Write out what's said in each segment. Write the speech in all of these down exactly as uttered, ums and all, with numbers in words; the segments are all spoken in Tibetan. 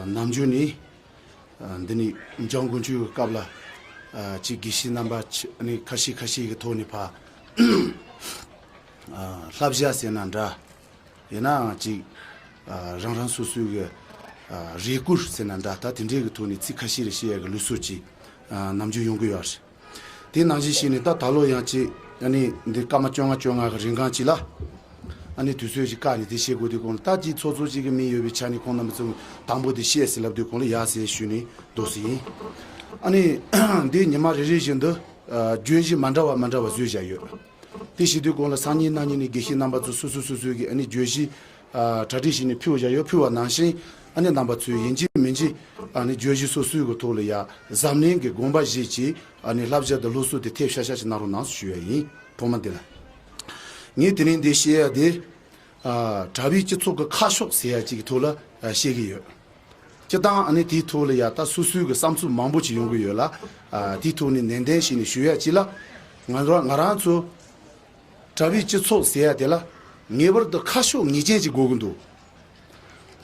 ནམ་རྒྱུན་ནས་འདི་ནས་འཇང་དགུན་ཆོས་ཀྱི་སྐབས་ལ་ཅིག་དགེ་བཤེས་རྣམ་པ་ཁ་ཤས་ཁ་ཤས་ཀྱི་ཐོག་ནས་ཕར་བསླབ་བྱ་ཟེར་ན་འདྲ། ཡིན་ནའང་ཅིག་རང་རང་སོ་སོའི་གི་རེ་སྐུལ་ཟེར་ན་འདྲ། ད་དེ་འདྲའི་གི་ཐོག་ནས་ཚིག་ཁ་ཤས་རེ་བཤད་ཡ་གི་ལུགས་སྲོལ་ཅིག་ནམ་རྒྱུན་ཡོང་གི་ཡོད་རེད། དེ་ནང་བཞིན་བྱས་ནས་ད་ད་ལོ་ཡང་ཅིག་ཨ་ནི་འདི་སྐར་མ་བཅོ་ལྔ་བཅོ་ལྔ་གི་རིང་གང་ཅིག་ལ་ཨ་ནི་དུས་ཚོད་ཅིག་བཀག་ནས་དེ་བྱེད་དགོས་དུས་སྐོང་ལ། ད་ཅིག་ཚོགས་གཙོ་ཅིག་གི་མིང་ཡོད་པའི་ཆ་ནས་ཁོང་རྣམ་པ་ཚོ་དང་པོ་དེ་བཤད་ཟེར་ལབ་དུས་སྐོང་ལ་ཡ་ཟེར་ཞུས་ནས་འདུག་སེ་ཡིན། ཨ་ནི་འདི་ཉི་མ་རེ་རེ་བཞིན་དུ་བརྗོད་གཞི་མ་འདྲ་བ་མ་འདྲ་བ་བཟོས་བཞག་ཡོད། དེ་བྱེད་དུས་སྐོང་ལ་སང་ཉིན་གནངས་ཉིན་ནས་དགེ་བཤེས་རྣམ་པ་ཚོ་སོ་སོ་སོ་སོའི་གི་ཨ་ནི་བརྗོད་གཞི་གྲ་སྒྲིག་བྱས་ནས་ཕུལ་བཞག་ཡོད། ཕུལ་བ་ནང་བཞིན་ཨ་ནི་རྣམ་པ་ཚོས་ཡིན་གཅིག་མིན་གཅིག་ཨ་ནི་བརྗོད་གཞི་སོ་སོའི་གི་ཐོག་ལ་ཡ་གཟབ་ནན་གྱི་དགོངས་པ་བཞེས་ཀྱིས་ཨ་ནི་བསླབ་བྱ་དང་སློབ་གསོ་དེ་ཐེབས་ཤ་ཤ་ཞིག་གནང་རོགས་གནང་ཞུ་ཡ་ཡིན། ཐོག་མ་འདི་ལ་ངས་དེ་རིང་འདི་བཤད་ཡ་དེ་གྲྭ་པའི་སྤྱི་ཚོགས་ཀྱི་ཁ་ཕྱོགས་ཟེར་ཡ་གཅིག་གི་ཐོག་ལ་བཤད་ཀྱི་ཡོད། སྤྱིར་བཏང་ཨ་ནི་དེའི་ཐོག་ལ་ཡ་ད་སོ་སོའི་གི་བསམ་ཚུལ་མང་པོ་ཅིག་ཡོང་གི་ཡོད་ལ། ཨ་དེའི་ཐོག་ནས་ནན་ཏན་བྱས་ནས་ཞུ་ཡ་ཅིག་ལ། ང་རང་ང་རང་ཚོ་གྲྭ་པའི་སྤྱི་ཚོགས་ཟེར་ཡ་དེ་ལ་ངེས་པར་དུ་ཁ་ཕྱོགས་ངེས་ཅན་ཅིག་དགོས་ཀྱི་འདུག་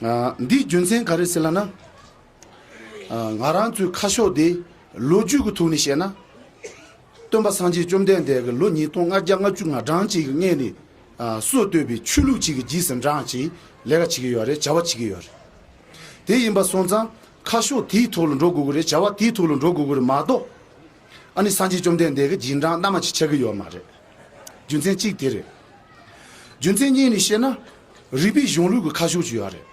ཨ་འདིའི་རྒྱུ་མཚན་ག་རེ་ཟེར་ལབ་ན། ཨ་ང་རང་ཚོའི་ཁ་ཕྱོགས་དེ་ལོ་རྒྱུས་ཀྱི་ཐོག་ནས་བཤད་ན། སྟོན་པ་སངས་རྒྱས་བཅོམ་ལྡན་འདས་ཀྱིས་ལོ་ཉིས་སྟོང་ལྔ་བརྒྱ་ལྔ་བཅུ་ང་གྲངས་ཅིག་གི་སྔོན་ནས་ཨ་སྲོལ་བཏོད་པའི་ཆོས་ལུགས་ཅིག་གི་རྗེས་སུ་འབྲངས་ཅིག་ལས་ཀ་བྱེད་ཀྱི་ཡོད་རེད། བྱ་བ་བྱེད་ཀྱི་ཡོད་རེད། དེ་ཡིན་པ་སོང་ཙང་ཁ་ཕྱོགས་དེའི་ཐོག་ལ་འགྲོ་དགོས་ཀྱི་རེད། བྱ་བ་དེའི་ཐོག་ལ་འགྲོ་དགོས་ཀྱི་རེད་མ་གཏོགས། ཨ་ནི་སངས་རྒྱས་བཅོམ་ལྡན་འདས་ཀྱི་རྗེས་འབྲང་རྣལ་མ་ཅིག་ཆགས་ཀྱི་ཡོད་མ་རེད། རྒྱུ་མཚན་གཅིག་དེ་རེད། རྒྱུ་མཚན་གཉིས་ནས་བཤད་ན། རིག་པའི་གཞུང་ལུགས་ཀྱི་ཁ་ཕྱོགས་ཅིག་ཡོད་རེད།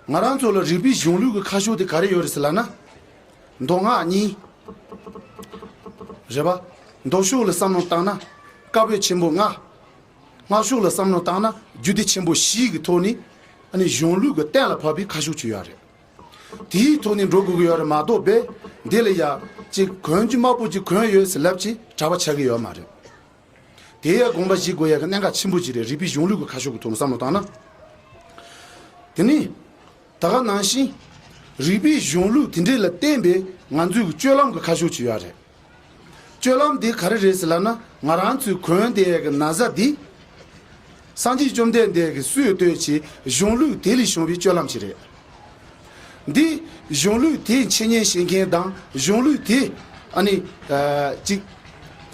ང་རང་ཚོ་ལ་རིག་པའི་གཞུང་ལུགས་ཀྱི་ཁ་ཕྱོགས་དེ་ག་རེ་ཡོད་རེད་ཟེར་ལབ་ན། མདོ་སྔགས་གཉིས། རེད་པ། མདོ་ཕྱོགས་ལ་བསམ་བློ་བཏང་ན། བཀའ་པོད་ཆེན་པོ་ལྔ། སྔགས་ཕྱོགས་ལ་བསམ་བློ་བཏང་ན་རྒྱུད་སྡེ་ཆེན་པོ་བཞི་གི་ཐོག་ནས་ཨ་ནི་གཞུང་ལུགས་ཀྱི་གཏན་ལ་ཕབ་པའི་ཁ་ཕྱོགས་ཅིག་ཡོད་རེད། དེའི་ཐོག་ནས་འགྲོ་དགོས་ཀྱི་ཡོད་རེད་མ་གཏོགས་པས་འདི་ལ་ཡ་ཅིག་གོན་རྒྱུ་དམར་པོ་ཅིག་གོན་ཡོད་ཟེར་ལབ་ཅིག་གྲྭ་པ་ཆགས་ཀྱི་ཡོད་མ་རེད། དེ་ཡ་དགོངས་པ་བཞེས་དགོས་ཡ་གི་གནད་འགག་ཆེན་པོ་ཅིག་རེད། རིག་པའི་གཞུང་ལུགས་ཀྱི་ཁ་ཕྱོགས་ཀྱི་ཐོག་ནས་བསམ་བློ་བཏང་ན། དེ་ནས་ད་ག་ནང་བཞིན་རིག་པའི་གཞུང་ལུགས་དེ་འདྲས་ལ་བརྟེན་པའི་ང་ཚོའི་གི་སྤྱོད་ལམ་གྱི་ཁ་ཕྱོགས་ཅིག་ཡོད་རེད། སྤྱོད་ལམ་དེ་ག་རེ་རེད་ཟེར་ལབ་ན། ང་རང་ཚོའི་གོན་བསྡད་ཡས་ཀྱི་ན་བཟའ་འདི། སངས་རྒྱས་བཅོམ་ལྡན་འདས་ཀྱིས་སྲོལ་བཏོད་ཅིག་གཞུང་ལུགས་དེ་ལས་བྱུང་བའི་སྤྱོད་ལམ་ཞིག་རེད། འདི་གཞུང་ལུགས་དེའི་འཆད་ཉན་བྱེད་མཁན་དང་གཞུང་ལུགས་དེ་ཨ་ནི་ཨ་ཅིག་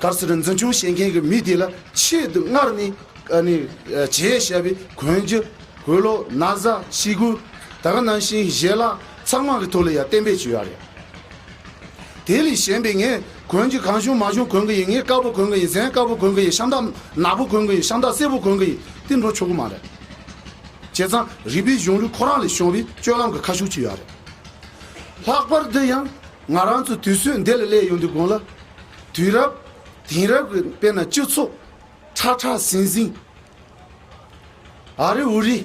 ག་རེ་ཟེར་འཛིན་སྐྱོང་བྱེད་མཁན་གྱི་མི་དེ་ལ་ཆེད་དུ་སྔར་ནས་ཨ་ནི་ཨ་བྱས་བཞག་པའི་གོན་རྒྱུ། གོས་ལོག་ན་བཟའ། ཕྱི་གོས། ད་ག་ནང་བཞིན་ཞལ་ལག་ཚང་མ་གི་ཐོག་ལ་ཡ་གཏན་འབེབས་བྱས་ཡོད་རེད། དེ་ལས་གཞན་པའི་ངས་གོན་རྒྱུ་གང་བྱུང་མང་བྱུང་གོན་གི་ཡིན། ངས་དཀར་པོ་གོན་གི་ཡིན། གཟན་དཀར་པོ་གོན་གི་ཡིན། ཤམ་ཐབས་ནག་པོ་གོན་གི་ཡིན། ཤམ་ཐབས་སེར་པོ་གོན་གི་ཡིན། དེ་འགྲོ་ཆོག་གི་མ་རེད། བྱས་ཙང་རིག་པའི་གཞུང་ལུགས་ཁོ་རང་ལས་བྱུང་བའི་སྤྱོད་ལམ་གྱི་ཁ་ཕྱོགས་ཅིག་ཡོད་རེད། ལྷག་པར་དུ་ཡང་ང་རང་ཚོ་དུས་ཚོད་འདི་ལ་སླེབས་ཡོང་དུས་གོང་ལ། དུས་རབས་དེང་རབས་ཀྱི་དཔེར་ན་སྤྱི་ཚོགས་ཁྲ་ཁྲ་ཟིང་ཟིང་། ཨ་རི་ཨུ་རི།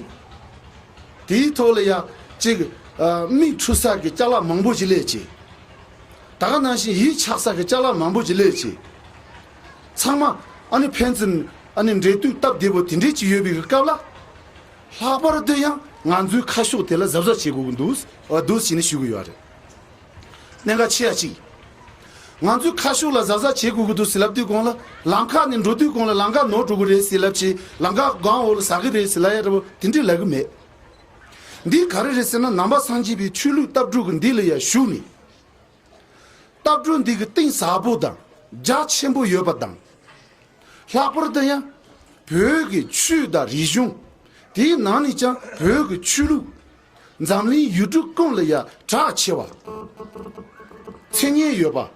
དེའི་ཐོག་ལ་ཡ་ཅིག་ཨ་མིག་འཁྲུལ་ས་གི་ཅ་ལག་མང་པོ་ཞིག་སླེབས་ཀྱི། ད་ག་ནང་བཞིན་ཡིད་ཆགས་ས་གི་ཅ་ལག་མང་པོ་ཞིག་སླེབས་ཀྱི། ཚང་མ་ཨ་ནི་ཕན་ཚུན་ཨ་ནི་འབྲེལ་མཐུད་སྟབས་བདེ་པོ་དེ་འདྲས་ཅིག་ཡོད་པའི་སྐབས་ལ། ལྷག་པར་དུ་ཡང་ང་ཚོའི་ཁ་ཕྱོགས་དེ་ལ་གཟབ་གཟབ་བྱེད་དགོས་ཀྱི་འདུག་ཨ་འདུག་ཟེར་ནས་ཞུ་གི་ཡོད་རེད། གནད་འགག་ཆེ་བ་གཅིག་ང་ཚོའི་ཁ་ཕྱོགས་ལ་གཟབ་གཟབ་བྱེད་དགོས་ཀྱི་འདུག་ཟེར་ལབ་དུས་གོང་ལ། ལམ་ཁ་ནས་འགྲོ་དུས་གོང་ལ་ལམ་ཁ་ནོར་འགྲོ་གི་རེད་ཟེར་ལབ་ཅིག་ལམ་ཁ་སྒང་འོག་ལ་ཟག་གི་རེད་ཟེར་ལབ་ཡ་འདྲ་པོ་དེ་འདྲས་ལབ་གི་མེད། འདི་ག་རེ་རེད་ཟེར་ན། ནང་པ་སངས་རྒྱས་པའི་ཆོས་ལུགས་ལྟ་གྲུབ་ཀྱི་འདི་ལ་ཡ་ཞུགས་ནས། ལྟ་གྲུབ་འདི་གི་གཏིང་ཟབ་པོ་དང་རྒྱ་ཆེན་པོ་ཡོད་པ་དང་། ལྷག་པར་དུ་ཡང་བོད་ཀྱི་ཆོས་དང་རིག་གཞུང་། དེའི་ནང་ནས་ཀྱང་བོད་ཀྱི་ཆོས་ལུགས། འཛམ་གླིང་ཡུལ་གྲུ་ཀུན་ལ་ཡ་གྲགས་ཆེ་བ། མཚན་སྙན་ཡོད་པ།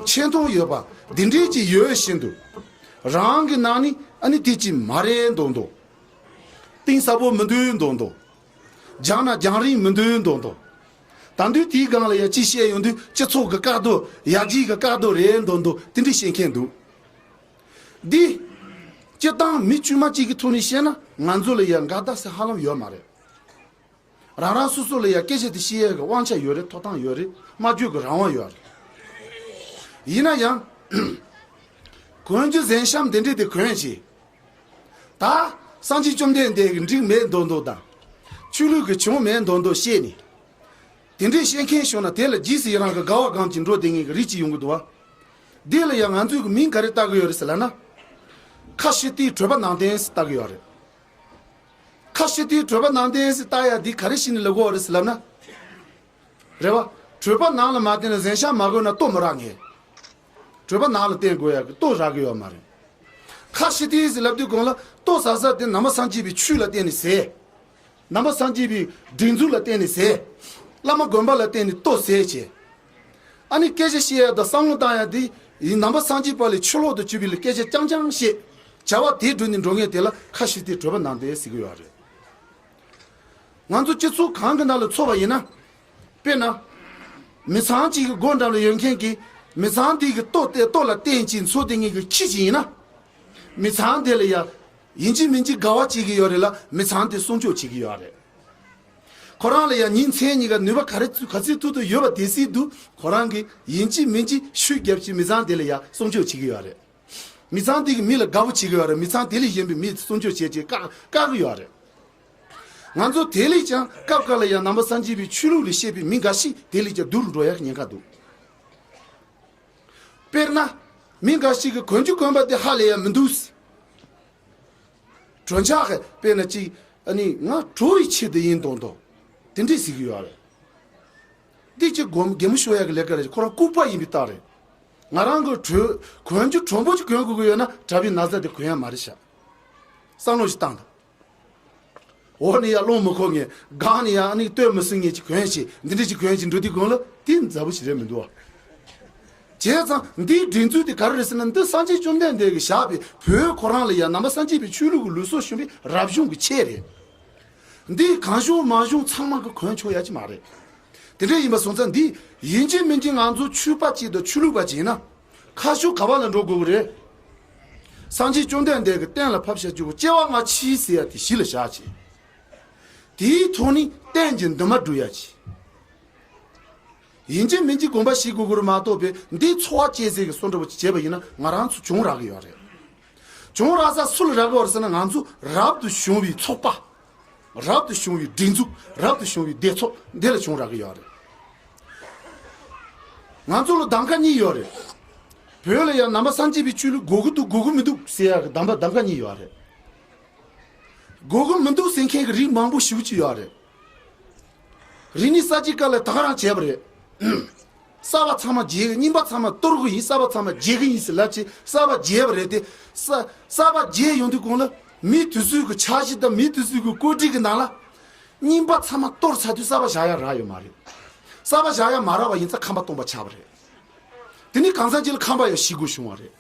ཆེ་མཐོང་ཡོད་པ། འདི་འདྲས་ཅིག་ཡོད་བཞིན་དུ། རང་གི་ནང་ནས་ཨ་ནི་དེ་ཅིག་མ་རེད་མདོག་མདོག་གཏིང་ཟབ་པོ་མི་འདུག་མདོག་མདོག་སྦྱངས་ན་རྒྱང་རིང་མི་འདུག་མདོག་མདོག་ད་དུང་དེའི་སྒང་ལ་ཡ་ཅིག་བཤད་ཡོང་དུས་སྤྱི་ཚོགས་ཀྱི་བཀག་རྡོ། ཡར་རྒྱས་ཀྱི་བཀག་རྡོ་རེད་མདོག་མདོག་དེ་འདྲས་བཤད་མཁན་འདུག་འདི་སྤྱིར་བཏང་མི་དཀྱུས་མ་གཅིག་གི་ཐོག་ནས་བཤད་ན་ང་ཚོ་ལ་ཡ་འགལ་ཟླ་ཟེར་ཧ་ལམ་ཡོད་མ་རེད། རང་རང་སོ་སོ་ལ་ཡ་སྐད་ཆ་དེ་བཤད་ཡ་གི་དབང་ཆ་ཡོད་རེད། ཐོབ་ཐང་ཡོད་རེད། སྨྲ་བརྗོད་ཀྱི་རང་དབང་ཡོད་རེད། ཡིན་ན་ཡང་། གོན་རྒྱུ་གཟན་ཤམ་དེ་འདྲས་དེ་གོན་བྱས། ད་སངས་རྒྱས་བཅོམ་ལྡན་འདས་ཀྱི་འགྲིག་མེད་མདོག་མདོག་དང་། ཆོས་ལུགས་ཀྱི་བྱུང་མེད་མདོག་མདོག་བཤད་ནས། དེ་འདྲས་བཤད་མཁན་བྱུང་ན་དེ་ལ་རྗེས་སུ་ཡི་རང་གི་དགའ་བ་སྒོམ་གྱིན་འགྲོ་བསྡད་མཁན་གྱི་རིགས་ཅིག་ཡོང་གི་འདུག་བ། འདི་ལ་ཡང་ང་ཚོས་ཀྱི་མིང་ག་རེ་བཏགས་ཀྱི་ཡོད་རེད་ཟེར་ལབ་ན། ཁ་ཕྱི་བལྟས་གྲོད་པ་ནང་བསྟན་ཟེར་བཏགས་ཀྱི་ཡོད་རེད། ཁ་ཕྱི་དེའི་གྲོད་པ་ནང་བསྟན་ཟེར་ལྟ་ཡ་འདི་ག་རེ་ཞིག་ནས་ལབ་དགོས་རེད་ཟེར་ལབ་ན། རེད་བ། གྲོད་པ་ནང་ལ་མ་བསྟན་ན་གཟན་ཤ་མ་དགོས་ན་ལྟོ་མི་རག་ངེས། གྲོད་པ་ནང་ལ་བསྟན་དགོས་ཡ་གི་ལྟོ་རག་གི་ཡོད་མ་རེད། ཁ་ཕྱི་དེའི་ཟེར་ལབ་དུས་གོང་ལ་ལྟོ་ཟ་ཟ་དེ་ནང་པ་སངས་རྒྱས་པའི་ཆོས་ལ་བརྟེན་ནས་ཟས། ནང་པ་སངས་རྒྱས་པའི་སྒྲིག་འཛུགས་ལ་བརྟེན་ནས་ཟས། བླ་མ་དགོན་པ་ལ་བརྟེན་ནས་ལྟོ་ཟས་བྱས། ཨ་ནི་སྐད་ཆ་བཤད་ཡ་དང་བསམ་བློ་བཏང་ཡ་དེ་ཡིན་ནང་པ་སངས་རྒྱས་པ་ལས་ཕྱི་ལོག་ཏུ་གྱུར་པའི་ལ་སྐད་ཆ་རྐྱང་རྐྱང་བཤད། བྱ་བ་དེ་བསྒྲུབས་ནས་འགྲོ་མཁན་དེ་ལ་ཁ་ཕྱི་དེ་གྲོད་པ་ནང་བསྟན་ཟེར་གི་ཡོད་རེད། ང་ཚོ་སྤྱི་ཚོགས་གང་གི་ནང་ལ་འཚོ་བ་ཡིན་ན། དཔེར་ན། མི་ཚང་གཅིག་གི་སྒོ་འགྲམ་ལ་ཡོད་མཁན་གྱི་མི་ཚང་དེ་གི་ལྟོ་དེ་ལྟོ་ལ་བརྟེན་ཅིང་འཚོ་དེ་ངེད་ཀྱི་ཁྱི་ཅིག་ཡིན་ན། མི་ཚང་དེ་ལ་ཡ། ཡིན་གཅིག་མིན་གཅིག་དགའ་བ་བྱེད་ཀྱི་ཡོད་རེད་ལ་མི་ཚང་དེ་སྲུང་སྐྱོབ་བྱེད་ཀྱི་ཡོད་རེད། ཁོ་རང་ལ་ཡ་ཉིན་མཚན་གཉིས་ཀ་ནུས་པ་ག་རེ་ཚུ་ག་ཚོད་ཐུབ་ཐུབ་ཡོད་པ་དེ་སྲིད་དུ་ཁོ་རང་གི་ཡིན་གཅིག་མིན་གཅིག་ཤུགས་རྒྱབ་ཀྱི་མི་ཚང་དེ་ལ་ཡ་སྲུང་སྐྱོབ་བྱེད་ཀྱི་ཡོད་རེད། མི་ཚང་དེ་གི་མི་ལ་དགའ་པོ་བྱེད་ཀྱི་ཡོད་རེད། མི་ཚང་དེ་ལས་གཞན་པའི་མི་སྲུང་སྐྱོབ་བྱེད་ཅེས་བཀག་བཀག་གི་ཡོད་རེད། ང་ཚོ་དེ་ལས་ཀྱང་སྐབས་འགའ་ལ་ཡང་ནང་པ་སངས་རྒྱས་པའི་ཆོས་ལུགས་ལ་བཤད་པའི་མི་འགའ་ཞིག་དེ་ལས་ཀྱང་སྡུག་རུ་འགྲོ་ཡག་ཉེན་ཁ་འདུག་དཔེར་ན། མི་འགའ་ཞིག་གིས་གོན་རྒྱུ་གོན་པ་དེ་ཧ་ལས་ཡ་མི་འདུག་གྲོན་ཆག་གི་དཔེར་ན་ཅིག་ཨ་ནི་ང་གྲོ་ཡི་ཆེད་དུ་ཡིན་མདོག་མདོག་དེ་འདྲས་ཟེར་གི་ཡོད་རེད། འདི་ཅིག་སྒོམ་གད་མོ་ཤོར་ཡག་གི་ལས་ཀ་རེད། ཁོ་རང་ལྐུགས་པ་ཡིན་པའི་རྟགས་རེད། ང་རང་གི་གྲོ་གོན་རྒྱུ་གྲོ་འབོ་ཅིག་གོན་དགོས་ཀྱི་ཡོད་ན་དྲ་བའི་ན་ཚ་དེ་གོན་ཡ་མ་རེད་ཤག་བསམ་བློ་ཞིག་བཏང་དང་། འོག་ནས་ཡར་སློང་མི་ཁོག་ངེས། སྒང་ནས་ཡར་ཨ་ནི་སྟོད་མི་སྲིང་ངེས་ཅིག་གོན་ཞིག་འདི་འདྲ་ཅིག་གོན་ཞིག་འགྲོ་དུས་གོང་ལ་དེ་མཛའ་བོ་ཞིག་རེད་མི་འདུག་བ། བྱས་ཙང་འདིའི་སྒྲིག་འཛུགས་དེ་ག་རེ་རེད་ཟེར་ན། འདི་སངས་རྒྱས་བཅོམ་ལྡན་འདས་ཀྱིས་བཞག་པའི་བོད་ཁོ་རང་ལ་ཡང་ནང་པ་སངས་རྒྱས་པའི་ཆོས་ལུགས་ཀྱི་ལུགས་སྲོལ་བྱུང་བའི་རབ་བྱུང་གི་ཆས་རེད། འདི་གང་བྱུང་མང་བྱུང་ཚང་མ་གིས་གོན་ཆོག་ཡ་ཅིག་མ་རེད། དེ་འདྲ་ཡིན་པ་སོང་ཙང་འདི་ཡིན་གཅིག་མིན་གཅིག་ང་ཚོ་ཆོས་པ་གཅིག་དང་ཆོས་ལུགས་པ་གཅིག་ཡིན་ན། ཁ་ཕྱོགས་ག་བ་ལ་འགྲོ་དགོས་ཀྱི་རེད། སངས་རྒྱས་བཅོམ་ལྡན་འདས་ཀྱིས་གཏན་ལ་ཕབ་བཞག་རྒྱུ་བོ་སྐྱེ་བ་སྔ་ཕྱི་ཟེར་ཡ་དེ་གཞི་ལ་བཞག་ཅིག་དེའི་ཐོག་ནས་གཏན་གྱི་འདུན་མ་སྒྲུབ་ཡ་ཅིག་ཡིན་གཅིག་མིན་གཅིག་དགོངས་པ་བཞེས་དགོས་ཀྱི་རེད་མ་གཏོགས་པའི་འདི་འཚོ་བ་སྐྱེལ་ཟེར་གྱི་བཟོ་འདྲ་བོ་ཅིག་བྱས་པ་ཡིན་ན་ང་རང་ཚོ་གྱོང་རག་གི་ཡོད་རེད། གྱོང་རག་ས་སུ་ལ་རག་གི་ཡོད་རེད་ཟེར་ན། ང་ཚོ་རབ་ཏུ་བྱུང་བའི་ཚོགས་པ། རབ་ཏུ་བྱུང་བའི་སྒྲིག་འཛུགས། རབ་ཏུ་བྱུང་བའི་སྡེ་ཚོགས་འདི་ལ་གྱོང་རག་གི་ཡོད་རེད། ང་ཚོ་ལ་གདམ་ག་གཉིས་ཡོད་རེད། བོད་ལ་ཡང་ནང་པ་སངས་རྒྱས་པའི་ཆོས་ལུགས་དགོས་ཀྱི་འདུག་དགོས་ཀྱི་མི་འདུག་ཟེར་ཡག་གི་གདམ་པ་གདམ་ག་གཉིས་ཡོད་རེད། དགོས་ཀྱི་མི་འདུག་ཟེར་མཁན་གྱི་རིགས་མང་པོ་ཞེ་པོ་ཅིག་ཡོད་རེད། རིག་གནས་གསར་བརྗེའི་སྐབས་ལ་ད་ག་རང་བྱས་པ་རེད། གསར་པ་ཚང་མ་བརྗེ་གི། རྙིང་པ་ཚང་མ་གཏོར་གི་ཡིན། གསར་པ་ཚང་མ་བརྗེ་གི་ཡིན་ཟེར་ལབ་བྱས་གསར་པ་བརྗེས་པ་རེད་དེ། གསར་གསར་པ་བརྗེས་ཡོང་དུས་གོང་ལ་མི་དེ་ཚོའི་གི་འཆར་གཞི་དང་མི་དེ་ཚོའི་གི་བཀོད་སྒྲིག་གི་ནང་ལ། རྙིང་པ་ཚང་མ་གཏོར་ཚར་དུས་གསར་པ་བཞག་ཡ་རག་ཡོད་མ་རེད། གསར་པ་བཞག་ཡ་མ་རག་པ་ཡིན་ཙང་ཁམས་པ་སྟོང་པ་ཆགས་པ་རེད། དེ་ནི་གང་ཟག་ཅིག་ལ་ཁམས་པ་ཡང་ཤི་དགོས་བྱུང་བ་རེད།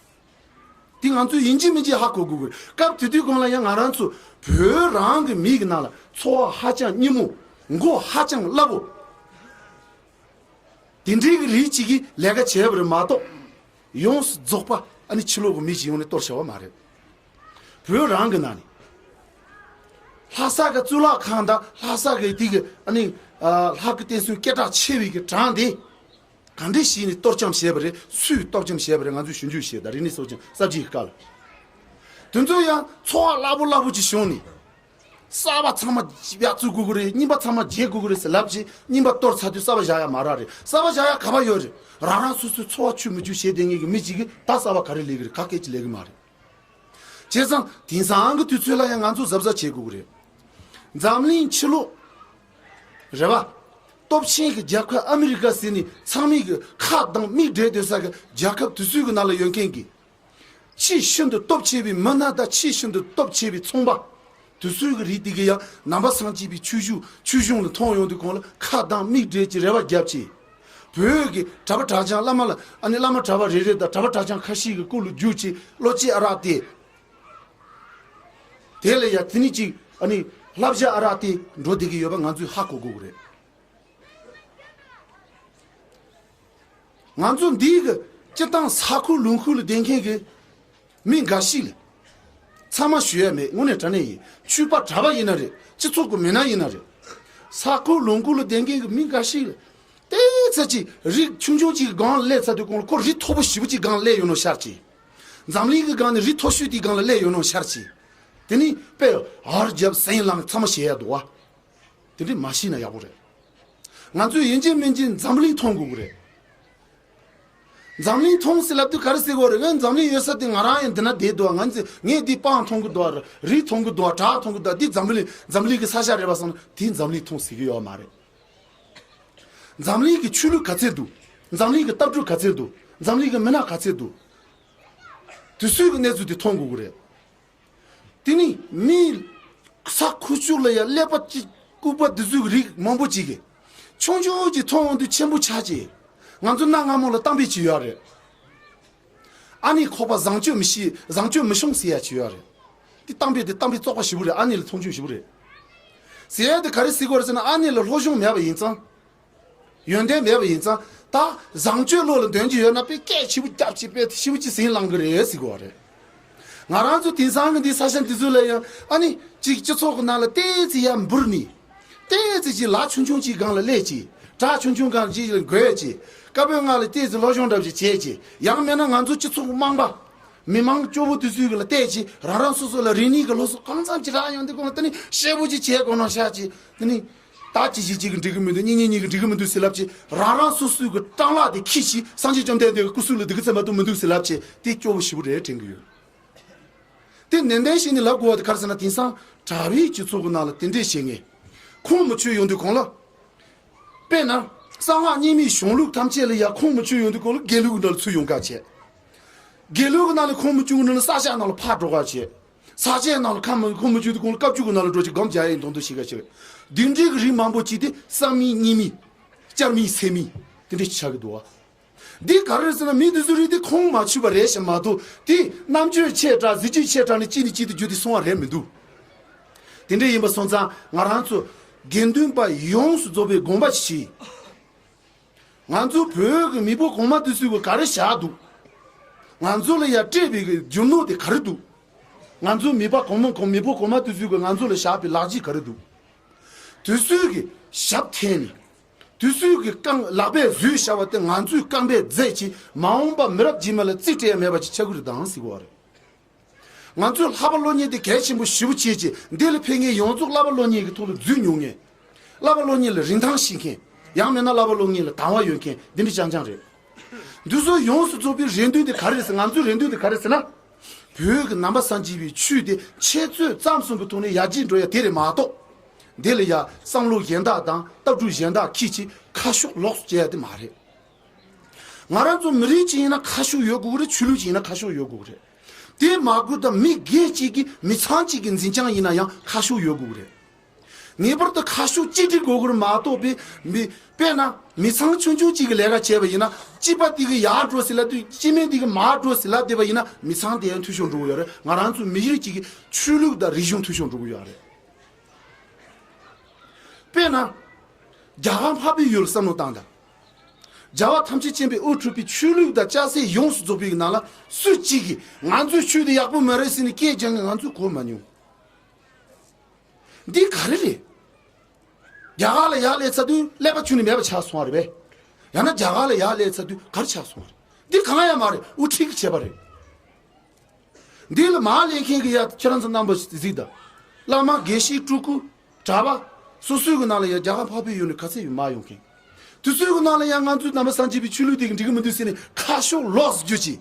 དེ་ང་ཚོས་ཡིན་གཅིག་མིན་གཅིག་ཧ་གོ་དགོས་ཀྱི་རེད། སྐབས་དེ་དུས་གོང་ལ་ཡང་ང་རང་ཚོ་བོད་རང་གི་མི་གི་ནང་ལ་འཚོ་བ་ཧ་ཅང་སྙི་མོ། མགོ་ཧ་ཅང་སླ་པོ། དེ་འདྲའི་གི་རིགས་གཅིག་གིས་ལས་ཀ་བྱས་པ་རེད་མ་གཏོགས། ཡོངས་སུ་རྫོགས་པ་ཨ་ནི་ཕྱི་ལོགས་གི་མི་ཞིག་ཡོང་ནས་གཏོར་བྱ་བ་མ་རེད། བོད་རང་གི་ནང་ནས། ལྷ་ས་གི་གཙུག་ལག་ཁང་དང་ལྷ་ས་གི་དེ་གི་ཨ་ནི་ཨ་ལྷ་སྐུ་བསྟན་སྲུང་སྐད་གྲགས་ཆེ་བའི་གི་གྲངས་དེ། ག་འདྲས་ཞིག་ནས་གཏོར་བཅོམ་བྱས་པ་རེད། སུས་གཏོར་བཅོམ་བྱས་པ་རེད། ང་ཚོས་ཞིབ་འཇུག་བྱས་དང་། རིག་གནས་གསོ་སྐྱོང་གསར་བརྗེའི་སྐབས་ལ། དེ་ཚོ་ཡང་འཚོ་བ་སླ་པོ་སླ་པོ་ཅིག་བྱུང་ནས། གསར་པ་ཚང་མ་ཡར་བཙུགས་དགོས་ཀྱི་རེད། རྙིང་པ་ཚང་མ་བརྗེ་དགོས་ཀྱི་རེད་ཟེར་ལབ་བྱས་རྙིང་པ་གཏོར་ཚར་དུས་གསར་པ་བཞག་ཡ་མ་རག་རེད། གསར་པ་བཞག་ཡ་ག་པར་ཡོད་རེད། རང་རང་སོ་སོའི་འཚོ་བ་ཆུ་མི་རྒྱུ་བྱས་བསྡད་མཁན་གྱི་མི་གཅིག་གིས་ད་གསར་པ་ག་རེ་ལས་ཀྱི་རེད། ག་སྐད་ཅིག་ལས་ཀྱི་མ་རེད། བྱས་ཙང་དེང་སང་གི་དུས་ཚོད་ལ་ཡང་ང་ཚོ་གཟབ་གཟབ་བྱེད་དགོས་ཀྱི་རེད། འཛམ་གླིང་ཕྱི་ལོགས། རེད་བ། སྟོབས་ཆེན་གྱི་རྒྱལ་ཁབ་ཨ་མི་རི་ཀ་ཟེར་ནས་ཚང་མས་ཀྱི་ཁ་གདངས་མིག་བགྲད་སྡོད་ས་གི་རྒྱལ་ཁབ་དེ་ཚོའི་གི་ནང་ལ་ཡོད་མཁན་གྱི། ཆེས་ཤིན་ཏུ་སྟོབས་ཆེ་བའི་མི་སྣ་དང་ཆེས་ཤིན་ཏུ་སྟོབས་ཆེ་བའི་ཚོང་པ། དེ་ཚོའི་གི་རིགས་དེ་གི་ཡང་ནང་པ་སངས་རྒྱས་པའི་ཆོས་ཞུ་ཆོས་གཞུང་ལ་མཐོང་ཡོང་དུས་གོང་ལ་ཁ་གདངས་མིག་བགྲད་ཀྱི་རེ་བ་བརྒྱབ་ཀྱི། བོད་ཀྱི་གྲྭ་པ་གྲྭ་རྐྱང་བླ་མ་ལ་ཨ་ནི་བླ་མ་གྲྭ་པ་རེ་རེ་དང་གྲྭ་པ་གྲྭ་རྐྱང་ཁ་ཤས་ཀྱི་སྐུ་ལ་རྒྱུག་ཀྱི་བློ་སྐྱེད་ཨ་རག་སྟེ། དེ་ལ་ཡ་དེ་ནི་ཅིག་ཨ་ནི་བསླབ་བྱ་ཨ་རག་སྟེ་འགྲོ་བསྡད་ཀྱི་ཡོད་པ་ང་ཚོས་ཧ་གོ་དགོས་ཀྱི་རེད། ང་ཚོ་འདིའི་གི་སྤྱི་བཏང་ས་ཁུལ་ལུང་ཁུལ་ལ་བསྡད་མཁན་གི་མི་འགའ་ཞིག་ལ། ཚང་མ་ཞུ་ཡ་མེད། དངོས་གནས་དྲང་གནས་ཡིན། ཆོས་པ་གྲྭ་པ་ཡིན་ན་རེད། སྤྱི་ཚོགས་གི་མི་སྣ་ཡིན་ན་རེད། ས་ཁུལ་ལུང་ཁུལ་ལ་བསྡད་མཁན་གི་མི་འགའ་ཞིག་ལ། ཏོག་ཙམ་ཅིག་རིགས་ཆུང་ཆུང་ཅིག་གི་སྒང་ལ་སླེབས་ཚར་དུས་གོང་ལ་ཁོ་རིགས་མཐོ་པོ་ཞེ་པོ་ཅིག་སྒང་ལ་སླེབས་ཡོང་ནོ་ཤར་གྱི། འཛམ་གླིང་གི་སྒང་ནས་རིགས་མཐོ་ཤོས་དེའི་སྒང་ལ་སླེབས་ཡོང་ནོ་ཤར་གྱི། དེ་ནི་དཔེ་ཧར་རྒྱབ་སེང་ལང་ཚང་མ་བྱེད་ཡ་འདུག་བ། དེ་འདྲས་མ་ཤེས་ན་ཡག་པོ་རེད། ང་ཚོས་ཡིན་གཅིག་མིན་གཅིག་འཛམ་གླིང་མཐོང་དགོས་ཀྱི་རེད། འཛམ་གླིང་མཐོང་ཟེར་ལབ་དུས་ག་རེ་ཟེར་གོ་རེད། ངས་འཛམ་གླིང་ཡོད་ས་དེ་ང་རང་ཡང་འདི་ན་བསྡད་འདུག་ང་ཚོས་ངས་འདི་སྤང་མཐོང་གི་འདུག་རི་མཐོང་གི་འདུག་བྲག་མཐོང་གི་འདུག་འདི་འཛམ་གླིང་འཛམ་གླིང་གི་ས་ཆ་རེད་པ་བསམ་ན་དེ་འཛམ་གླིང་མཐོང་ཟེར་གི་ཡོད་མ་རེད། འཛམ་གླིང་གི་ཆོས་ལུགས་ག་ཚད་འདུག་འཛམ་གླིང་གི་ལྟ་གྲུབ་ག་ཚད་འདུག་འཛམ་གླིང་གི་མི་སྣ་ག་ཚད་འདུག་དེ་ཚོའི་གི་གནས་ཚུལ་དེ་མཐོང་དགོས་ཀྱི་རེད། དེ་ནི་མི་ས་ཁུག་ཀྱོག་ལ་ཡ་ཀླད་པ་གཅིག་ལྐུགས་པ་འདི་ཚོའི་གི་རིགས་མང་པོ་ཅིག་གི་ཆུང་ཆུང་ཅིག་མཐོང་འོང་དུས་ཆེན་པོ་ཆགས་ཀྱི། ང་ཚོ་གནའ་སྔ་མོ་ལ་གཏམ་དཔེ་ཅིག་ཡོད་རེད། ཨ་ནེ་ཁོག་པ་བཟང་སྤྱོད་མི་ཤེས་བཟང་སྤྱོད་མི་ཤོང་ཟེར་ཡ་ཅིག་ཡོད་རེད། དེ་གཏམ་དཔེ་དེ་གཏམ་དཔེ་བཙོག་པ་ཞེ་པོ་རེད། ཨ་ནེ་ལ་མཐོང་ཆུང་ཞེ་པོ་རེད། ཟེར་ཡ་དེ་ག་རེ་ཟེར་དགོས་རེད་ཟེར་ན་ཨ་ནེ་ལ་སློབ་སྦྱོང་མེད་པ་ཡིན་ཙང་། ཡོན་ཏན་མེད་པ་ཡིན་ཙང་ད་བཟང་སྤྱོད་བློ་ལ་འདོན་གྱི་ཡོད་ན་དཔེ་སྐད་ཆེ་པོ་རྒྱབ་ཅིག་དཔེ་ཞེ་པོ་ཅིག་ཟིང་ལངས་གི་རེད་ཟེར་དགོས་པ་རེད། ང་རང་ཚོ་དེང་སང་གི་འདི་ས་ཆ་འདི་ཚོ་ལ་ཡང་ཨ་ནི་གཅིག་སྤྱི་ཚོགས་ཀྱི་ནང་ལ་ཏོག་ཙམ་ཡར་འབུར་ནས། ཏོག་ཙམ་ཅིག་ལག་ཆུང་ཆུང་ཅིག་སྒང་ལ་སླེབས་ཅིག་བྲག་ཆུང་ཆུང་སྒང་ཅིག་ལ་འགོས་ཅིག་བཀའ་པོད་ལྔ་ལ་ཏོག་ཙམ་སློབ་སྦྱོང་འདྲ་ཅིག་བྱས་ཅིག་ཡང་མིན་ན་ང་ཚོ་སྤྱི་ཚོགས་མང་པ། མི་མང་སྐྱོ་བོ་དེ་ཚོའི་གི་ལ་བལྟས་ཅིག་རང་རང་སོ་སོ་ལ་རིག་གནས་ཀྱི་སློབ་གསོ་གང་འཚམ་ཅིག་རག་ཡོང་དུས་གོང་ལ་དེ་ནི་ཤེས་པོ་ཅིག་བྱས་དགོས་ན་ཤག་ཅིག་དེ་ནི་ད་ཅི་ཞིག་ཅིག་གི་འགྲིག་གི་མི་འདུག་གཉིས་གཉིས་གཉིས་གི་འགྲིག་གི་མི་འདུག་ཟེར་ལབ་ཅིག་རང་རང་སོ་སོའི་གི་སྤྲང་ལག་དེ་ཁྱེར་ཅིག་སངས་རྒྱས་བཅོམ་ལྡན་འདས་ཀྱི་སྐུ་གཟུགས་ལ་འདི་གི་ཚད་མ་གཏོགས་མི་འདུག་ཟེར་ལབ་ཅིག་དེ་སྐྱོ་བོ་ཞེ་པོ་རེད་དྲན་གི་ཡོད། དེ་ནན་ཏན་ཞིག་ནས་ལབ་དགོས་པ་དེ་ག་རེ་ཟེར་ན་དེང་སང་གྲྭ་པའི་སྤྱི་ཚོགས་ཀྱི་ནང་ལ་དེ་འདྲས་བྱེད་མཁན། ཁོང་མི་ཆོས་ཡོང་དུས་གོང་ལ། དཔེར་ན། གསང་སྔགས་རྙིང་མའི་གཞུང་ལུགས་ཐམས་ཅད་ལ་ཡ་ཁོང་མི་ཆོས་ཡོང་དུས་གོང་ལ་དགེ་ལུགས་ཀྱི་ནང་ལ་ཚུར་ཡོང་ག་བྱས། དགེ་ལུགས་ཀྱི་ནང་ལ་ཁོང་མི་ཆོས་ཀྱི་ནང་ལ་ས་སྐྱ་ནང་ལ་ཕར་འགྲོ་ག་བྱས། ས་སྐྱའི་ནང་ལ་ཁམས་ཁོང་མི་ཆོས་དུས་གོང་ལ་བཀའ་བརྒྱུད་ཀྱི་ནང་ལ་འགྲོ་ཅིག་སྒོམ་རྒྱག་ཡས་མདོག་མདོག་བྱེད་ག་བྱས། འདི་འདྲའི་གི་རིགས་མང་པོ་ཅིག་དེ་གསང་མིན་རྙིང་མིན། བསྐྱར་མིན་ཚད་མིན། དེ་འདྲ་ཅིག་ཆགས་ཀྱི་འདུག་བ། འདི་ག་རེ་རེད་ཟེར་ན་མི་འདི་ཚོ་རིགས་འདི་ཁུངས་མ་ཆུད་པ་རེད་ཤག་མ་གཏོགས་དེ་རྣམ་དཔྱོད་ཆེ་དྲགས་གཟི་བརྗིད་ཆེ་དྲགས་ནས་གཅིག་ནས་གཅིག་ཏུ་བརྒྱུད་དེ་སོང་བ་རེད་མི་འདུག་དེ་འདྲ་ཡིན་པ་སོང་ཙང་ང་རང་ཚོ་དགེ་འདུན་པ་ཡོངས་སུ་རྫོགས་པའི་དགོངས་པ་ཞིག་བཞེས། ང་ཚོ་བོད་ཀྱི་མེས་པོ་གོང་མ་དེ་ཚོས་ག་རེ་བཞག་འདུག་ང་ཚོ་ལ་ཡ་སྤྲད་པའི་རྒྱུ་ནོར་དེ་ག་རེ་འདུག་ང་ཚོ་མེས་པ་གོང་མ་གོང་མེས་པོ་གོང་མ་དེ་ཚོས་ང་ཚོ་ལ་བཞག་པའི་ལག་རྗེས་ག་རེ་འདུག་དེ་ཚོས་གི་ཞབས་འཐེན་ནས། དུས་ཚོད་ཀྱི་རྐང་ལག་པས་བཟོས་བཞག་པ་དེ་ང་ཚོས་རྐང་པས་འཛེགས་ཀྱིས་མ་འོངས་པ་མི་རབས་རྗེས་མ་ལ་རྩིས་སྤྲད་ཡ་མེད་པ་ཅིག་ཆགས་ཀྱི་རེད་དང་ཟེར་གི་བ་རེད། ང་ཚོས་ལྷག་པ་སློབ་གཉེར་དེ་གལ་ཆེན་པོ་ཞེ་པོ་བྱས་ཀྱིས་འདི་ལ་ཕེབས་མཁན་ཡོངས་རྫོགས་བསླབ་པ་སློབ་གཉེར་གྱི་ཐོག་ལ་འཛུལ་མྱོང་མཁན། བསླབ་པ་སློབ་གཉེར་ལ་རིན་ཐང་ཤེས་མཁན། ཡང་མིན་ན་བསླབ་པ་སློབ་གཉེར་ལ་དང་བ་ཡོད་མཁན་འདི་འདྲ་རྐྱང་རྐྱང་རེད། འདི་ཚོ་ཡོངས་སུ་རྫོགས་པའི་རེ་འདུན་དེ་ག་རེ་རེད་ཟེར་ང་ཚོའི་རེ་འདུན་དེ་ག་རེ་ཟེར་ན། བོད་ཀྱི་ནང་པ་སངས་རྒྱས་པའི་ཆོས་དེ་འཆད་རྩོད་རྩོམ་གསུམ་གྱི་ཐོག་ནས་ཡར་རྒྱས་འགྲོ་ཡ་དེ་རེད་མ་གཏོགས། འདི་ལ་ཡ་བསམ་བློ་གཞན་དག་དང་ལྟ་གྲུབ་གཞན་དག་ཁྱེར་ཅིག་ཁ་ཕྱོགས་ལོགས་སུ་བྱེད་ཡ་དེ་མ་རེད། ང་རང་ཚོ་མི་རིགས་གཅིག་ཡིན་ན་ཁ་ཕྱོགས་ཡོད་དགོས་ཀྱི་རེད། ཆོས་ལུགས་གཅིག་ཡིན་ན་ཁ་ཕྱོགས་ཡོད་དགོས་ཀྱི་རེད། དེ་མ་དགོས་ད་མི་སྒེར་གཅིག་གི་མི་ཚང་གཅིག་གི་འཛིན་རྐྱང་ཡིན་ན་ཡང་ཁ་ཕྱོགས་ཡོད་དགོས་ཀྱི་རེད། ངེས་པར་དུ་ཁ་ཕྱོགས་གཅིག་སྒྲིལ་དགོས་ཀྱི་རེད་མ་གཏོགས་པའི་མི་དཔེར་ན་མི་ཚང་ཆུང་ཆུང་གཅིག་གི་ལས་ཀ་བྱས་པ་ཡིན་ན་གཅིག་པ་དེ་གི་ཡར་འགྲོ་ཟེར་ལབ་དུས་གཅིག་མིན་དེ་གི་མར་འགྲོ་ཟེར་ལབ་བསྡད་པ་ཡིན་ན་མི་ཚང་དེ་ཡང་འཐུས་ཤོར་འགྲོ་གི་ཡོད་རེད། ང་རང་ཚོ་མི་རིགས་གཅིག་གི་ཆོས་ལུགས་དང་རིག་གཞུང་འཐུས་ཤོར་འགྲོ་གི་ཡོད་རེད། དཔེར་ན། རྒྱ་གར་འཕགས་པའི་ཡུལ་བསམ་བློ་བཏང་དང་། རྒྱལ་བ་ཐམས་ཅད་མཁྱེན་པའི་དབུ་ཁྲིད་པའི་ཆོས་ལུགས་དང་སྐྱ་སེར་ཡོངས་སུ་རྫོགས་པའི་ནང་ལ་སུ་གཅིག་གིས་ང་ཚོའི་ཆོས་དེ་ཡག་པོ་མ་རེད་ཟེར་ནས་སྐད་རྒྱག་མཁན་ང་ཚོས་གོ་མ་མྱོང་། འདི་ག་རེ་རེད། རྒྱ་གར་ལ་ཡར་སླེབས་ཚར་དུས་ཀླད་པ་ཁྱོན་ནས་མེད་པ་ཆགས་སོང་བ་རེད་པས། ཡང་ན་རྒྱ་གར་ལ་ཡར་སླེབས་ཚར་དུས་ག་རེ་ཆགས་སོང་བ་རེད། འདི་གང་ཡང་མ་རེད། དབུ་ཁྲིད་ཀྱིས་བྱས་པ་རེད། འདི་ལ་མར་སླེབས་མཁན་གྱི་ཡ་ཁྱེད་རང་ཚོ་རྣམ་པ་གཟིགས་དང་། བླ་མ་དགེ་བཤེས་སྤྲུལ་སྐུ། གྲྭ་པ། སོ་སོའི་གི་ནང་ལ་ཡ་རྒྱ་གར་འཕགས་པའི་ཡུལ་ནས་ག་ཚད་ཡོད་མར་ཡོང་མཁན། དེ་ཚོའི་གི་ནང་ལ་ཡ་ང་ཚོའི་ནང་པ་སངས་རྒྱས་པའི་ཆོས་ལུགས་དེ་གི་འགྲིག་གི་མི་འདུག་ཟེར་ནས་ཁ་ཕྱོགས་ལོགས་སུ་བསྒྱུར་ཅིག་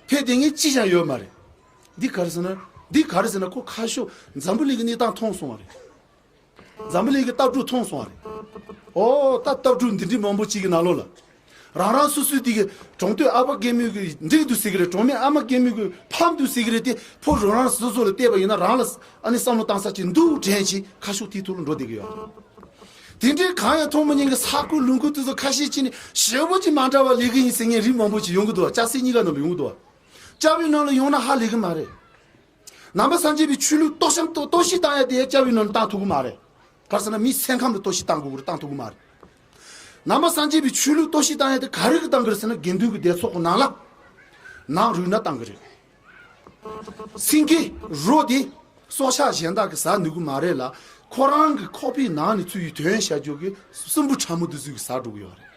ཕེབས་བསྡད་མཁན་གཅིག་ཀྱང་ཡོད་མ་རེད། འདི་ག་རེ་ཟེར་ན། འདི་ག་རེ་ཟེར་ན་ཁོ་ཁ་ཕྱོགས་འཛམ་བུ་གླིང་གི་གནས་སྟངས་མཐོང་སོང་བ་རེད། འཛམ་བུ་གླིང་གི་ལྟ་གྲུབ་མཐོང་སོང་བ་རེད། ཨོ་ད་ལྟ་གྲུབ་འདི་འདྲའི་མང་པོ་ཅིག་གི་ནང་ལོགས་ལ། རང་རང་སོ་སོའི་དེ་གི་གྲོང་སྟོད་ཨ་ཕ་རྒན་མོའི་གི་འགྲིག་འདུག་ཟེར་གི་རེད། གྲོང་མི་ཨ་མ་རྒན་མོའི་གི་ཕམ་འདུག་ཟེར་གི་རེད་དེ་ཕོ་རང་རང་སོ་སོ་ལ་བལྟས་པ་ཡིན་ན་རང་ལ་ཨ་ནི་བསམ་བློ་བཏང་ས་ཅིག་འདུག་དྲན་ཅིག་ཁ་ཕྱོགས་དེའི་ཐོག་ལ་འགྲོ་བསྡད་གི་ཡོད་རེད། དེ་འདྲའི་གང་ཡང་མཐོང་མི་ཉན་གི་ས་ཁུལ་ལུང་ཁུལ་དེ་ཚོ་ཁ་ཤས་ཅིག་ནི་ཞེ་པོ་ཅིག་མ་འདྲ་བ་ལས་གི་ཡིན་ཟེར་མཁན་རིགས་མང་པོ་ཅིག་ཡོང་གི་འདུག་བ། སྐྱ་སེར་གཉིས་ཀ་ནང་ལ་ཡོང་གི་འདུག་བ། སྐྱ་བོའི་ནང་ལ་ཡོང་ན་ཧ་ལས་གི་མ་རེད། ནང་པ་སངས་རྒྱས་པའི་ཆོས་ལུགས་གཏོར་བཤམ་གཏོར་གཏོར་བཤིག་བཏང་ཡ་དེ་སྐྱ་བོའི་ནང་ལ་བཏང་ཐུབ་གི་མ་རེད། ག་རེ་ཟེར་ན་མིའི་སེམས་ཁམས་ལ་གཏོར་བཤིག་བཏང་དགོས་གི་རེད། བཏང་ཐུབ་གི་མ་རེད། ནང་པ་སངས་རྒྱས་པའི་ཆོས་ལུགས་གཏོར་བཤིག་བཏང་ཡ་དེ་ག་རེ་གི་བཏང་གི་རེད་ཟེར་ན་དགེ་འདུན་གྱི་སྡེ་ཚོགས་ཀྱི་ནང་ལ་ནང་རུལ་ན་བཏང་གི་རེད། སེང་གེ་རོ་དེ་སྲོག་ཆགས་གཞན་དག་གིས་ཟ་ནུས་གི་མ་རེད་ལ་ཁོ་རང་གི་ཁོག་པའི་ནང་ནས་ཚུར་ཡོང་དོན་བྱ་རྒྱུ་གི་སྲིན་བུ་ཕྲ་མོ་དེ་ཚོས་གིས་ཟ་འགྲོ་གི་ཡོད་རེད།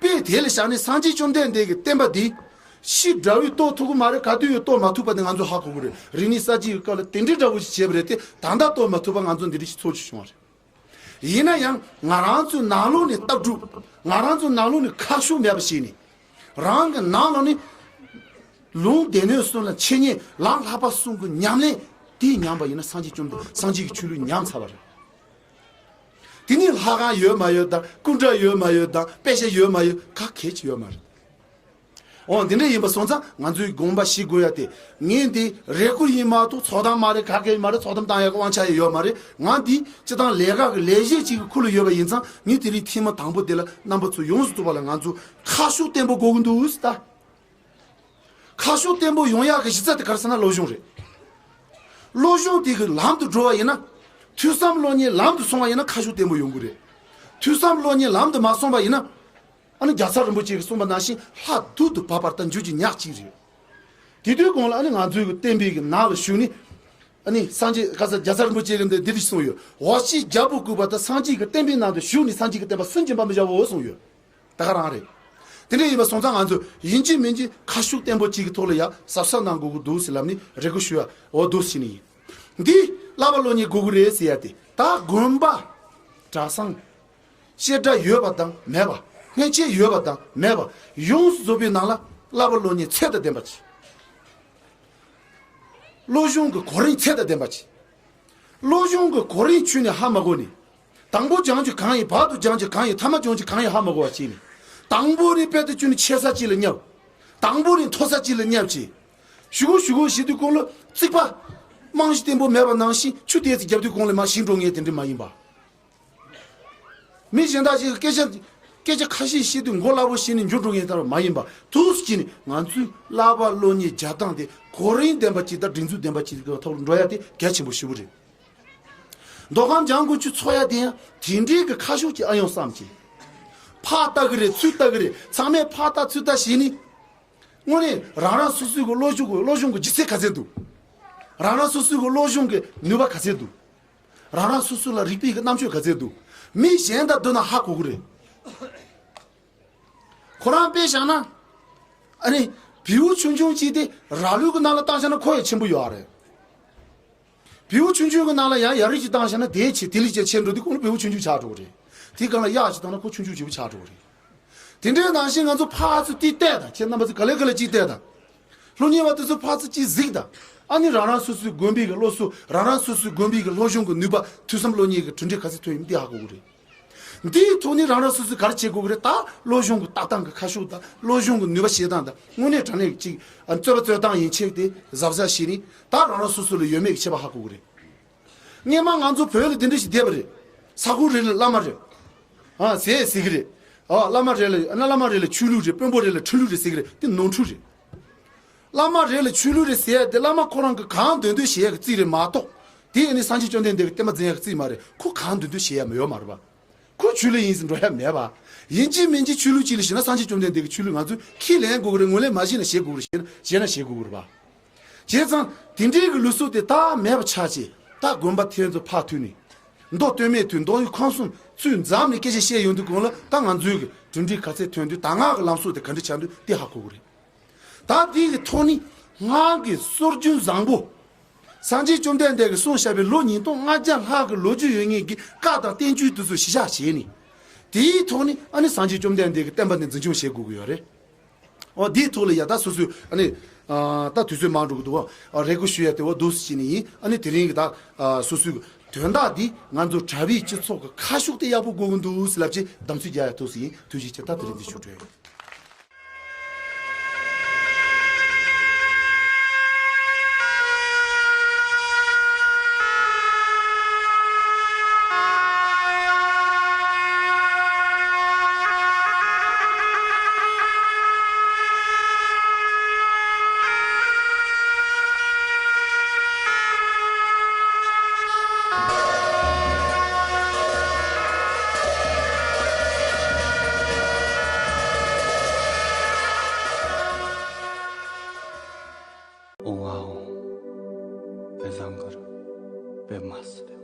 དཔེ་དེ་ལ་བཞག་ནས་སངས་རྒྱས་བཅོམ་ལྡན་འདས་ཀྱི་བསྟན་པ་འདི་ཕྱི་དགྲ་བོས་གཏོར་ཐུབ་ཀྱི་མ་རེད། ག་དུས་ཡང་གཏོར་མ་ཐུབ་པ་དེ་ང་ཚོས་ཧ་གོ་གི་རེད། རིག་གནས་གསར་བརྗེ་ཡི་སྐབས་ལ་དེ་འདྲའི་འདྲ་བོ་ཞིག་བྱས་པ་རེད་དེ་ད་ལྟ་གཏོར་མ་ཐུབ་པ་ང་ཚོ་འདི་འདྲ་ཞིག་ཚོར་ཅིག་བྱུང་བ་རེད། ཡིན་ན་ཡང་ང་རང་ཚོའི་ནང་ལོགས་ནས་ལྟ་གྲུབ་ང་རང་ཚོའི་ནང་ལོགས་ནས་ཁ་ཕྱོགས་མེད་པ་ཞིག་ནས་ རང་གི་ནང་ལ་ནི་ལུང་སྡེ་སྣོད་གསུམ་ལ་འཆད་ཉན་ལམ་བསླབ་པ་གསུམ་གྱི་ཉམས་ལེན་དེ་ཉམས་པ་ཡིན་ན་སངས་རྒྱས་བཅོམ་ལྡན་སངས་རྒྱས་ཀྱི་ཆོས་ལུགས་ཉམས་ཚར་བ་རེད། དེ་ནི་ལྷ་ཁང་ཡོད་མ་ཡོད་དང་སྐུ་འདྲ་ཡོད་མ་ཡོད་དང་དཔེ་ཆ་ཡོད་མ་ཡོད་ག་གེ་ཅི་ཡོད་མ་རེད། འོ་འདི་འདྲ་ཡིན་པ་སོང་ཙང་ང་ཚོས་དགོངས་པ་བཞེས་དགོས་ཡ་དེ། ངས་འདི་རེ་སྐུལ་ཡིན་མ་གཏོགས་ཚོགས་གཏམ་མ་རེད། ག་གེ་མ་རེད། ཚོགས་གཏམ་བཏང་ཡ་གི་དབང་ཆ་ཡང་ཡོད་མ་རེད། ང་འདི་སྤྱི་བཏང་ལས་ཀ་གི་ལས་གཞི་གཅིག་གི་ཁུར་ལ་ཡོད་པ་ཡིན་ཙང་ངས་དེ་རིང་ཐེངས་མ་དང་པོ་དེ་ལ་རྣམ་པ་ཚོ་ཡོངས་སུ་གྲུབ་པ་ལ་ང་ཚོ་ཁ་ཕྱོགས་བརྟན་པོ་དགོས་ཀྱི་འདུག་ཟེར་ད། ཁ་ཕྱོགས་བརྟན་པོ་ཡོང་ཡག་གི་གཞི་རྩ་དེ་ག་རེ་ཟེར་ན་བློ་སྦྱོང་རེད། བློ་སྦྱོང་དེ་གི་ལམ་དུ་འགྲོ་བ་ཡིན་ན། ཐོས་བསམ་སློབ་གཉེར་ལམ་དུ་སོང་བ་ཡིན་ན་ཁ་ཕྱོགས་བརྟན་པོ་ཡོང་གི་རེད། ཐོས་བསམ་སློབ་གཉེར་ལམ་དུ་མ་སོང་བ་ཡིན་ན། ཨ་ནི་རྒྱལ་ཚབ་རིན་པོ་ཆེ་གིས་གསུངས་པ་ནང་བཞིན་ལྷ་དུག་ཏུ་བབས་པ་ལྟར་འགྱུར་གྱི་ཉག་གཅིག་རེད། དེ་དུས་གོང་ལ་ཨ་ནི་ང་ཚོའི་གི་བསྟན་པའི་གི་ནང་ལ་ཞུགས་ནས། ཨ་ནི་སངས་རྒྱས་ག་ས་རྒྱལ་ཚབ་རིན་པོ་ཆེ་གིས་འདི་འདི་འདྲ་གསུངས་ཡོད། འོ་ཅི་རྒྱལ་པོ་བཀུར་བ་དང་སངས་རྒྱས་ཀྱི་བསྟན་པའི་ནང་དུ་ཞུགས་ནས་སངས་རྒྱས་ཀྱི་བསྟན་པ་སུན་འབྱིན་པ་མི་བྱའོ་གསུངས་ཡོད། ད་ག་རང་རེད། དེ་འདྲ་ཡིན་པ་སོང་ཙང་ང་ཚོས་ཡིན་གཅིག་མིན་གཅིག་ཁ་ཤུགས་བརྟན་པོ་གཅིག་གི་ཐོག་ལ་ཡ་གཟབ་གཟབ་གནང་དགོས་ཀྱི་འདུག་ཟེར་ལབ་ནས་རེ་སྐུལ་ཞུ་ཡ་འོ་འདུག་ཟེར་ནི་ཡིན། འདི་བསླབ་པ་སློབ་གཉེར་དགོས་ཀྱི་རེད་ཟེར་ཡ་དེ་ད་དགོན་པ། གྲྭ་ཚང་། བཤད་གྲྭ་ཡོད་པ་དང་མེད་པ། མཉེན་ཆས་ཡོད་པ་དང་མེད་པ། ཡོངས་སུ་རྫོགས་པའི་ནང་ལ་བསླབ་པ་སློབ་གཉེར་ཚད་དང་ལྡན་པ་ཅིག་བློ་སྦྱོང་གི་གོ་རིམ་ཚད་དང་ལྡན་པ་ཅིག་བློ་སྦྱོང་གི་གོ་རིམ་ཆུད་ནས་ཧ་མ་གོ་ནས། དང་པོ་སྦྱང་རྒྱུ་གང་ཡིན། བར་དུ་སྦྱང་རྒྱུ་གང་ཡིན། ཐ་མ་སྦྱང་རྒྱུ་གང་ཡིན་ཧ་མ་གོ་བ་བྱས་ནས། དང་པོ་ནས་དཔེ་དེ་བཅུག་ནས་ཆེ་ས་གཅིག་ལ་བསྙབ། དང་པོ་ནས་མཐོ་ས་གཅིག་ལ་བསྙབ་བྱས། ཞུ་གོ་ཞུ་གོ་བྱེད་དུས་གོང་ལ་རྩིག་པ། རྨང་གཞི་བརྟན་པོ་མེད་པ་ནང་བཞིན་ཆུ་དེ་ཚོ་བརྒྱབ་དུས་གོང་ལ་མར་ཞིང་འགྲོ་ངེས་དེ་འདྲ་མ་ཡིན་པ། མི་གཞན་དག་ཅིག་གིས་སྐད་ཆ་སྐད་ཆ་ཁ་ཤས་བཤད་དུས་མགོ་སླ་པོ་བཤད་ནས་འཇུ་འགྲོ་ངེས་ལྟར་མ་ཡིན་པ། ཐུགས་སུ་བྱས་ནས་ང་ཚོའི་བསླབ་པ་སློབ་གཉེར་རྒྱག་སྟངས་དེ་གོ་རིམ་ལྡན་པ་ཅིག་དང་སྒྲིག་འཛུགས་ལྡན་པ་ཅིག་གི་ཐོག་ལ་འགྲོ་ཡ་དེ་གལ་ཆེན་པོ་ཞེ་པོ་རེད། མདོ་ཁམས་ལྗང་ཁུ་ཆུ་ཚོགས་ཡ་དེ་ཡང་དེ་འདྲའི་གི་ཁ་ཕྱོགས་ཀྱི་ཨ་ཡོང་བསམ་གྱིས། ཕར་ལྟ་གི་རེད་ཚུར་ལྟ་གི་རེད། ཚང་མས་ཕར་ལྟ་ཚུར་ལྟ་བྱས་ནས། དངོས་གནས་རང་རང་སོ་སོའི་གི་བློ་སྦྱོང་གི་བློ་སྦྱོང་གི་ལྗིད་ཚད་ག་ཚད་འདུག་རང་རང་སོ་སོའི་གི་བློ་སྦྱོང་གི་ནུས་པ་ག་ཚད་འདུག་རང་རང་སོ་སོ་ལ་རིག་པའི་གི་རྣམ་དཔྱོད་ག་ཚད་འདུག་མི་གཞན་དང་བསྡུར་ན་ཧ་གོ་གི་རེད། ཁོ་རང་དཔེ་བཞག་ན། ཨ་ནི། བེའུ་ཆུང་ཆུང་གཅིག་དེ་ར་ལུག་གི་ནང་ལ་བཏང་བཞག་ན་ཁོ་ཡང་ཆེན་པོ་ཡོད་ཨ་རེད། བེའུ་ཆུང་ཆུང་གི་ནང་ལ་ཡང་ཡ་རིགས་ཅིག་བཏང་བཞག་ན་དེའི་ཆེ་དེ་ལས་ཀྱང་ཆེ་འགྲོ་དུས་ཁོ་ལ་བེའུ་ཆུང་ཆུང་ཆགས་འགྲོ་གི་རེད། དེའི་སྒང་ལ་གཡག་ཅིག་བཏང་ན་ཁོ་ཆུང་ཆུང་ཆེ་པོ་ཆགས་འགྲོ་གི་རེད། དེ་འདྲའི་ནང་བཞིན་ང་ཚོ་ཕར་ཚུར་ཏིག་བལྟས་དང་ཁྱེད་རྣམ་པ་ཚོ་ག་ལེ་ག་ལེ་ཅིག་བལྟས་དང་། སློབ་གཉེར་བ་དེ་ཚོ་ཕར་ཚུར་ཅིག་གཟིགས་དང་། ཨ་ནི་རང་རང་སོ་སོའི་དགོན་པའི་གི་སློབ་གསོ་རང་རང་སོ་སོའི་དགོན་པའི་གི་སློབ་སྦྱོང་གི་ནུས་པ་ཐོས་བསམ་སློབ་གཉེར་གི་གྲུབ་འབྲས་ག་ཚོད་ཐོན་ཡིན་འདི་ཧ་གོ་གི་རེད། འདིའི་ཐོག་ནས་རང་རང་སོ་སོས་ག་རེ་བྱེད་དགོས་ཀྱི་རེད་ད། སློབ་སྦྱོང་གི་ལྟ་སྟངས་ཀྱི་ཁ་ཕྱོགས་དང་སློབ་སྦྱོང་གི་ནུས་པ་ཤེས་སྟངས་དང་དངོས་གནས་དྲང་གནས་ཀྱི་ཅིག་ཨ་རྩོད་པ་རྩོད་སྟངས་ཡན་ཆད་དེ་གཟབ་གཟབ་བྱས་ནས་ད་རང་རང་སོ་སོ་ལ་ཡོད་མེད་ཀྱི་ཁྱད་པར་ཧ་གོ་གི་རེད། སྔན་མ་ང་ཚོ་བོད་ལ་དེ་འདྲ་ཞིག་བསྡད་པ་རེད། ས་ཁུལ་རེ་ལ་བླ་མ་རེད། ཨ་ཟས་ཟེར་གི་རེད། ཨ་བླ་མ་རེ་ལ་ཨ་ན་བླ་མ་རེ་ལ་ཆོས་ལུགས་རེད། དཔོན་པོ་རེ་ལ་ཁྲི་ལུགས་རེད་ཟེར་གི་རེད། དེ་ནོར་འཁྲུལ་རེད། བླ་མ་རེ་ལ་ཆོས་ལུགས་རེད་ཟེར་ཡ་དེ་བླ་མ་ཁོ་རང་གི་གང་འདོད་འདོད་བྱེད་ཡ་གི་རྩིས་རེད་མ་གཏོགས། དེ་ཡིན་ནི་སངས་རྒྱས་བཅོམ་ལྡན་འདས་ཀྱི་བསྟན་པ་འཛིན་ཡ་གི་རྩིས་མ་རེད། ཁོ་གང་འདོད་འདོད་བྱེད་ཡ་མ་ཡོད་མ་རེད་པ། ཁོ་ཆོས་ལུགས་ཡིན་ཟེར་འགྲོ་ཡ་མེད་པ། ཡིན་གཅིག་མིན་གཅིག་ཆོས་ལུགས་གཅིག་ལ་ཞེན་ན་སངས་རྒྱས་བཅོམ་ལྡན་འདས་ཀྱི་ཆོས་ལུགས་ང་ཚོས་ཁས་ལེན་དགོས་ཀྱི་རེད། ངོས་ལེན་མ་བྱས་ན་བྱེད་དགོས་ཀྱི་རེད། བྱས་ན་བྱེད་དགོས་ཀྱི་རེད་པ། བྱས་ཙང་དེ་འདྲའི་གི་ལུགས་སྲོལ་དེ་ད་མེད་པ་ཆགས་ཆེ། ད་དགོན་པ་དེ་ཚོ་ཕར་ཐུག་ནས། མདོ་སྟོད་སྨད་དུ་མདོ་དབུས་ཁམས་གསུམ་ཚུར་འཛོམས་ནས་སྐད་ཆ་བཤད་ཡོང་དུས་གོང་ལ་ད་ང་ཚོའི་གི་གྲུབ་འབྲས་ག་ཚད་ཐོན་དུས་ད་སྔ་གི་ལམ་སྲོལ་དེ་ག་འདྲ་ཆགས་འདུག་དེ་ཧ་གོ་གི་རེད། ད་དེའི་གི་ཐོག་ནས་སྔར་གྱི་སྲོལ་རྒྱུན་བཟང་པོ། སངས་རྒྱས་བཅོམ་ལྡན་འདས་ཀྱིས་གསུངས་བཞག་པའི་ལོ་ཉིས་སྟོང་ལྔ་བརྒྱ་ལྷག་གི་ལོ་རྒྱུས་ཡོད་མཁན་གྱི་བཀའ་དང་བསྟན་བཅོས་དེ་ཚོ་གཞི་བཞག་བྱས་ནས། དེའི་ཐོག་ནས་ཨ་ནི་སངས་རྒྱས་བཅོམ་ལྡན་འདས་ཀྱི་བསྟན་པ་འདི་འཛིན་སྐྱོང་བྱེད་དགོས་ཀྱི་ཡོད་རེད། འོ་དེའི་ཐོག་ལ་ཡ་ད་སོ་སོའི་ཨ་ནི། ཨ་ད་དུས་ཚོད་མང་འགྲོ་གི་འདུག་ཨ། རེ་སྐུལ་ཞུ་ཡ་དེ་འོ་འདུག་སེ་བྱས་ནས་ཡིན། ཨ་ནི་དེ་རིང་གི་ད་ཨ་སོ་སོའི་དོན་དག་འདི་ང་ཚོ་གྲྭ་པའི་སྤྱི་ཚོགས་ཀྱི་ཁ་ཕྱོགས་དེ་ཡག་པོ་དགོས་ཀྱི་འདུག་ཟེར་ལབ་ཅིག་གདམ་ཚུལ་རྒྱག་ཡ་འདུག་སེ་ཡིན། ཐུགས་རྗེ་ཆེ། ད་དེ་རིང་འདི་ཞུ་འདོད་ཡོད། ཨོ་ཝའོ། དཔེ་བཟང་གི་རེད། དཔེ་མ་སྲིད།